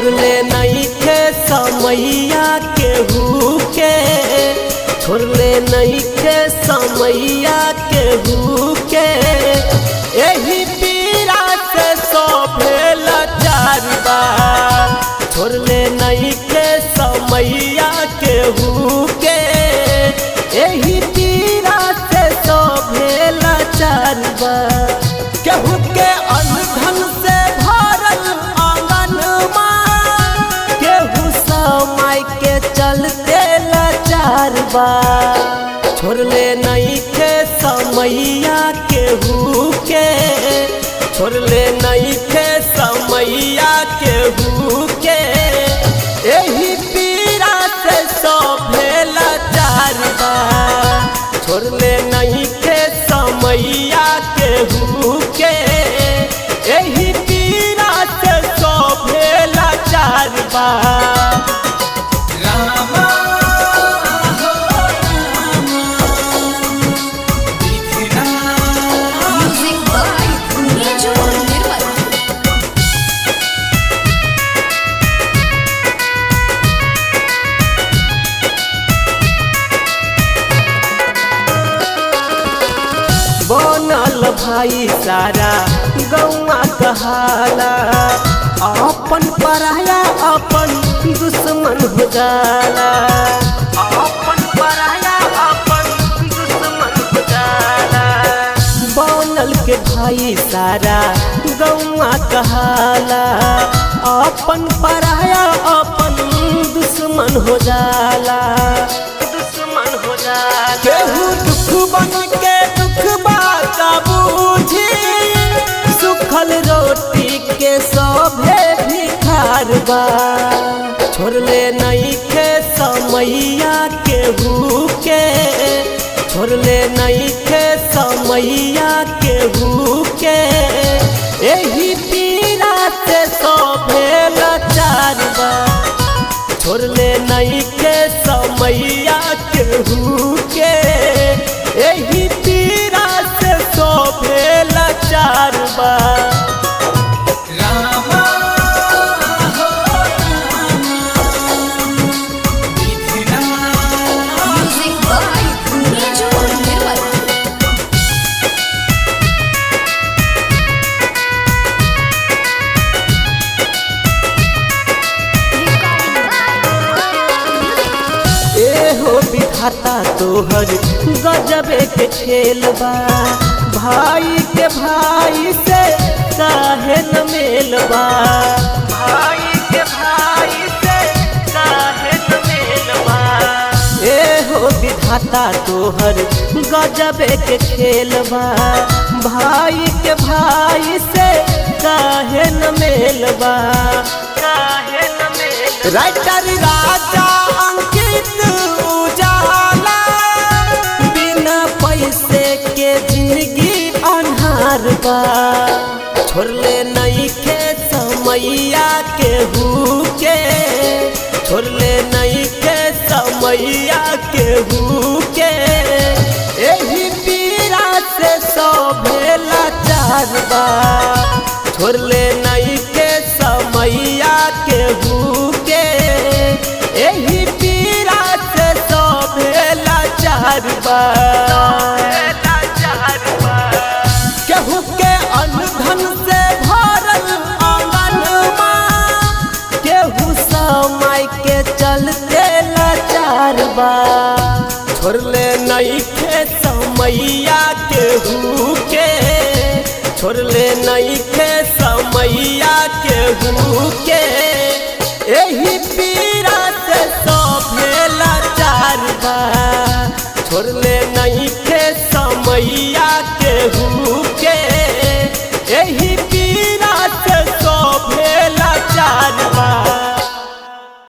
छोड़ले नइखे समैया केहू के, छोड़ले नइखे समैया केहू के। एही पीड़ा से सभे लाचार बा, छोड़ले नइखे समैया केहू के। एही पीड़ा से सभे लाचार बा। केहू के अनधन से भरल आंगनमा, केहू समय के चलते लाचार बा। छोड़ले नइखे समैया केहू के, छोड़ले नइखे समैया केहू के। एही पीड़ा से सभे लाचार बा, छोड़ले नइखे समैया केहू के। एही पीड़ा से सभे लाचार बा। रामा हो रामा विधिना। Music by Niju Nirmal. बनल भाई सारा गौआ कहाला, अपन पराया अपन दुश्मन हो जाला। अपन पराया अपन दुश्मन हो जाला। बनल के भाई सारा गौआ कहाला, अपन पराया अपन दुश्मन हो जाला। दुश्मन हो जाला। केहू दुख बन के दुख बात बूझी, सुखल रोटी के सभे भिखार बा। छोड़ले नइखे समैया केहू के, छोड़ले नइखे समैया केहू के। एही पीड़ा से सभे लाचार बा, छोड़ले नइखे समैया केहू के। एही पीड़ा से सभे लाचार बा। रामा हो रामा विधिना। Music by Niju Nirmal. Recording by Gaurav Music. एहो विधाता तोहर गजबे के खेल बा, भाई के भाई से काहे न मेल बा। भाई के भाई से काहे न मेल बा। एहो विधाता तोहर गजबे के खेल बा, भाई के भाई से काहे न मेल बा। काहे न मेल। राइटर राजा अंकित उजाला, बिना पैसे के जिंदगी अन्हार बा। छोड़ले नइखे समैया केहू के, छोड़ले नइखे समैया केहू के। एही पीड़ा से सभे लाचार बा, छोड़ले नइखे समैया केहू के। एही पीड़ा से सभे लाचार बा। केहू के अनधन से भरल आंगनमा, केहू समय के चलते लाचार बा। छोड़ले नइखे समैया केहू के, छोड़ले नइखे समैया केहू के। एही पीड़ा से सभे लाचार बा।